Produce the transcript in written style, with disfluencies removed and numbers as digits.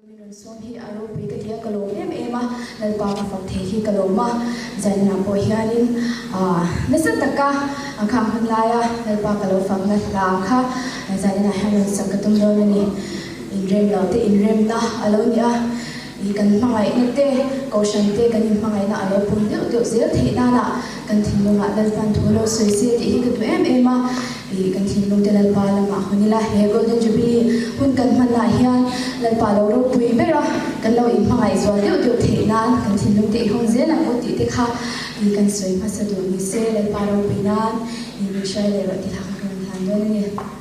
Min rawn sawm hi a ropui ka ti a, ka lawm em em a, Lalpa ka fak thei hi ka lawm a, zaninah pawh hianin nasa taka a khang hun laia Lalpa ka lo fakna hla kha zaninah hian rawn sak ka tum dawn a ni. Inrem lo te inremna a lo ni a, i kan hmangaihna te, kohhran te kan inhmangaihna a lo pung deuh deuh zel theih nana kan thinlungah Lalpan thu lo sawi se tih hi ka duh em em a. I kan thinlung te Lalpa lamah hawn ila, he Golden Jubilee hun kan hmanah hian Lalpa lo ropui ber a, kan lo inhmangaih zual deuh deuh theih nan kan thinlung te i hawn zel ang u tih te kha i kan sawi hmasa duh ni se, Lalpa ropui nan i min hruai leh rawh tih kha ka rawn hlan dawn a ni.